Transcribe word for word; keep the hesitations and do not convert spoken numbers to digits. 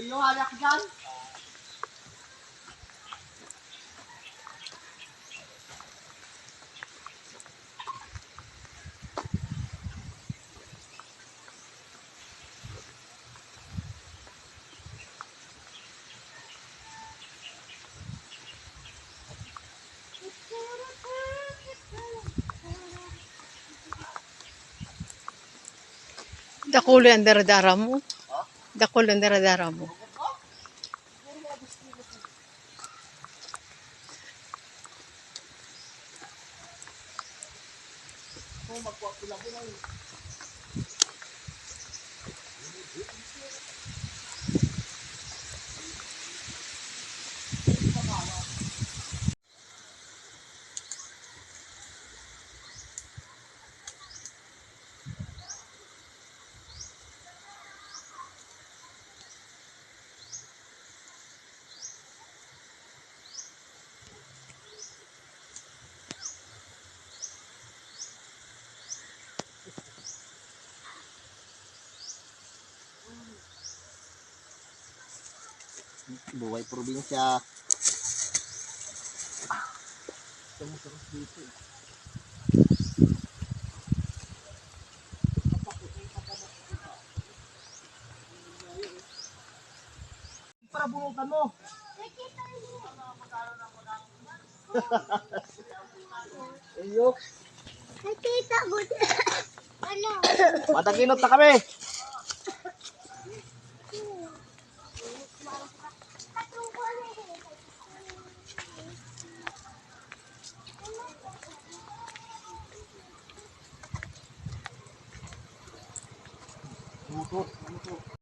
Yung halak dyan. Dakul an daradara mo. Dakul an daradara mo. Buhay probinsya. Ito, masarap dito eh. Para bunutan mo. Iyo. Nakita mo. Ano? Mataginot na kami.